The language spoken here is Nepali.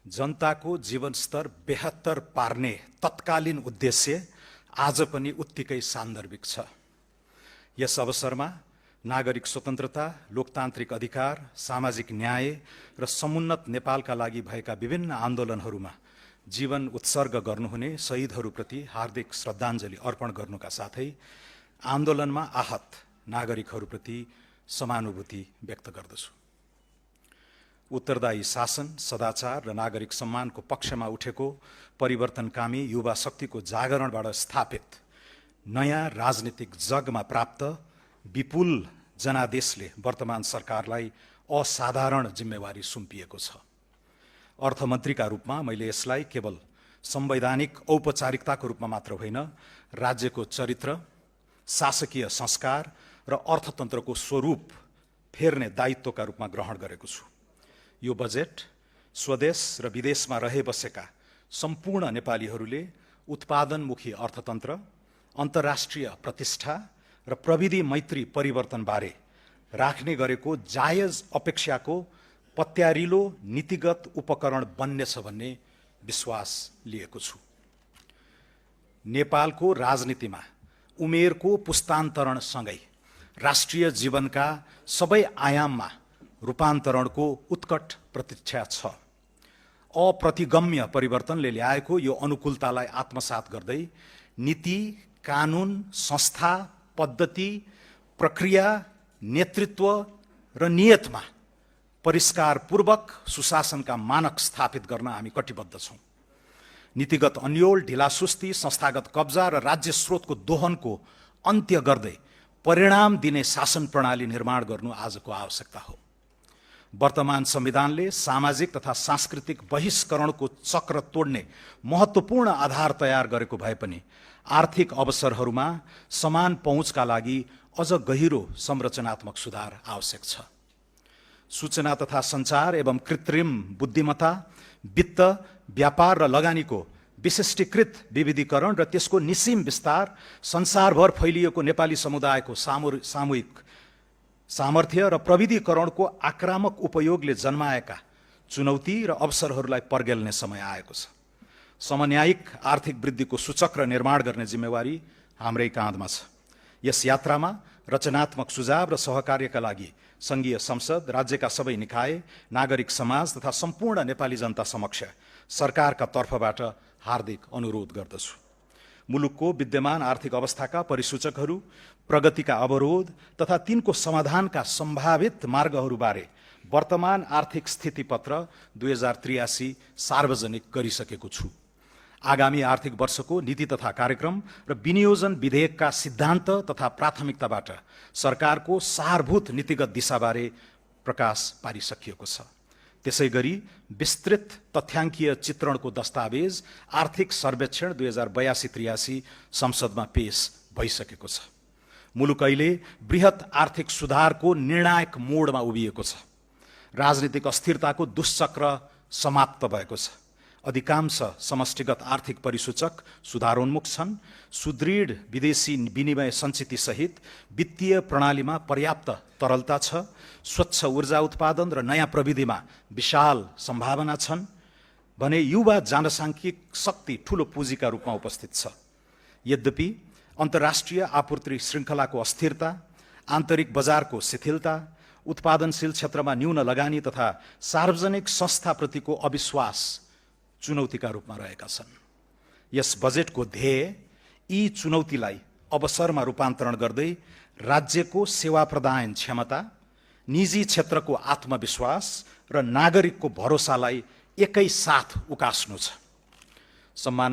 जनताको जीवनस्तर बेहतर पार्ने तत्कालीन उद्देश्य आज पनि उत्तिकै सान्दर्भिक छ। यस अवसरमा नागरिक स्वतन्त्रता, लोकतान्त्रिक अधिकार, सामाजिक न्याय र समुन्नत नेपालका लागि भएका विभिन्न आन्दोलनहरूमा जीवन उत्सर्ग गर्नुहुने शहीदहरूप्रति हार्दिक श्रद्धाञ्जली अर्पण गर्नुका साथै आन्दोलनमा आहत नागरिकहरूप्रति समानुभूति व्यक्त गर्दछु। उत्तरदायी शासन, सदाचार र नागरिक सम्मानको पक्षमा उठेको परिवर्तनकामी युवा शक्तिको जागरणबाट स्थापित नयाँ राजनीतिक जगमा प्राप्त विपुल जनादेशले वर्तमान सरकारलाई असाधारण जिम्मेवारी सुम्पिएको छ। अर्थमन्त्रीका रूपमा मैले यसलाई केवल संवैधानिक औपचारिकताको रूपमा मात्र होइन, राज्यको चरित्र, शासकीय संस्कार र अर्थतन्त्रको स्वरूप फेर्ने दायित्वका रूपमा ग्रहण गरेको छु। यो बजेट स्वदेश र विदेशमा रहे बसेका सम्पूर्ण नेपालीहरूले उत्पादनमुखी अर्थतन्त्र, अन्तर्राष्ट्रिय प्रतिष्ठा र प्रविधि मैत्री परिवर्तनबारे राख्ने गरेको जायज अपेक्षाको पत्यारिलो नीतिगत उपकरण बन्नेछ भन्ने विश्वास लिएको छु। नेपालको राजनीतिमा उमेरको पुस्तान्तरणसँगै राष्ट्रिय जीवनका सबै आयाममा रूपान्तरणको उत्कट प्रतीक्षा छ। अप्रतिगम्य परिवर्तनले ल्याएको यो अनुकूलतालाई आत्मसात गर्दै नीति, कानुन, संस्था, पद्धति, प्रक्रिया, नेतृत्व र नियतमा परिष्कारपूर्वक सुशासनका मानक स्थापित गर्न हामी कटिबद्ध छौँ। नीतिगत अन्योल, ढिलासुस्ती, संस्थागत कब्जा र राज्य स्रोतको दोहनको अन्त्य गर्दै परिणाम दिने शासन प्रणाली निर्माण गर्नु आजको आवश्यकता हो। वर्तमान संविधानले सामाजिक तथा सांस्कृतिक बहिष्करणको चक्र तोड्ने महत्त्वपूर्ण आधार तयार गरेको भए पनि आर्थिक अवसरहरूमा समान पहुँचका लागि अझ गहिरो संरचनात्मक सुधार आवश्यक छ। सूचना तथा सञ्चार एवं कृत्रिम बुद्धिमत्ता, वित्त, व्यापार र लगानीको विशिष्टीकृत विविधीकरण र त्यसको निस्सीम विस्तार, संसारभर फैलिएको नेपाली समुदायको सामूहिक सामर्थ्य र प्रविधिकरणको आक्रामक उपयोगले जन्माएका चुनौती र अवसरहरूलाई पर्गेल्ने समय आएको छ। समन्यायिक आर्थिक वृद्धिको सूचक्र निर्माण गर्ने जिम्मेवारी हाम्रै काँधमा छ। यस यात्रामा रचनात्मक सुझाव र सहकार्यका लागि सङ्घीय संसद, राज्यका सबै निकाय, नागरिक समाज तथा सम्पूर्ण नेपाली जनता समक्ष सरकारका तर्फबाट हार्दिक अनुरोध गर्दछु। मुलुकको विद्यमान आर्थिक अवस्थाका परिसूचकहरू, प्रगतिका अवरोध तथा तिनको समाधानका सम्भावित मार्गहरूबारे वर्तमान आर्थिक स्थितिपत्र 2083 सार्वजनिक गरिसकेको छु। आगामी आर्थिक वर्षको नीति तथा कार्यक्रम र विनियोजन विधेयकका सिद्धान्त तथा प्राथमिकताबाट सरकारको सारभूत नीतिगत दिशाबारे प्रकाश पारिसकिएको छ। त्यसै गरी विस्तृत तथ्याङ्कीय चित्रणको दस्तावेज आर्थिक सर्वेक्षण 2082-83 संसदमा पेश भइसकेको छ। मुलुक अहिले बृहत आर्थिक सुधारको निर्णायक मोडमा उभिएको छ। राजनीतिक अस्थिरताको दुष्चक्र समाप्त भएको छ। अधिकांश समष्टिगत आर्थिक परिसूचक सुधारोन्मुख छन्। सुदृढ विदेशी विनिमय सञ्चिति सहित वित्तीय प्रणालीमा पर्याप्त तरलता छ। स्वच्छ ऊर्जा उत्पादन र नयाँ प्रविधिमा विशाल सम्भावना छन् भने युवा जनसाङ्ख्यिक शक्ति ठूलो पुँजीका रूपमा उपस्थित छ। यद्यपि अन्तर्राष्ट्रिय आपूर्ति श्रृङ्खलाको अस्थिरता, आन्तरिक बजारको शिथिलता, उत्पादनशील क्षेत्रमा न्यून लगानी तथा सार्वजनिक संस्थाप्रतिको अविश्वास चुनौतीका रूपमा रहेका छन्। यस बजेटको ध्येय यी चुनौतीलाई अवसरमा रूपान्तरण गर्दै राज्यको सेवा प्रदान क्षमता, निजी क्षेत्रको आत्मविश्वास र नागरिकको भरोसालाई एकै साथ उकास्नु छ। सम्मान